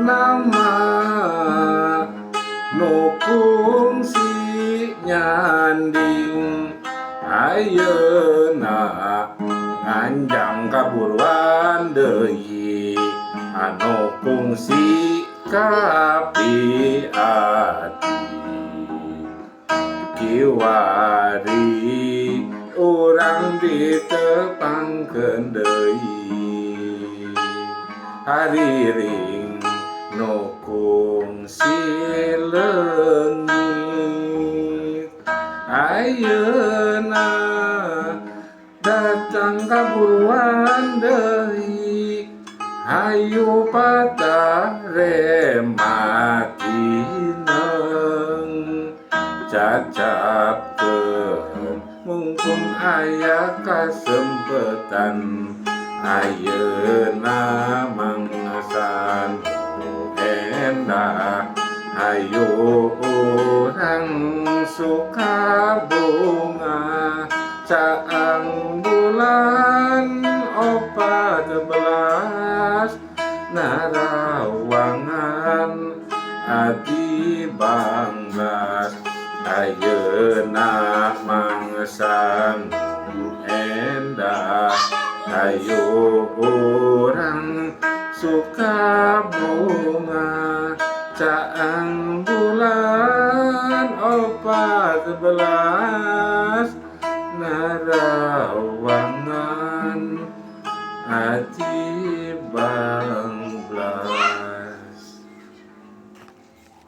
Purnama nu kungsi nyanding, ayeuna nganjang kaburuan deui anu kungsi kapi ati. Kiwari urang ditepangkeun deui hariring nu kungsi leungit, ayeuna datang kaburuan deui, hayu patarema tineng cacapkeun mungkung aya kasempetan. Ayeuna mangsa nu endah, hayu urang suka bungah. Caang bulan 14 narawangan ati banglas. Ayeuna mangsa nu endah, hayu urang suka bungah. Caang bulan 14.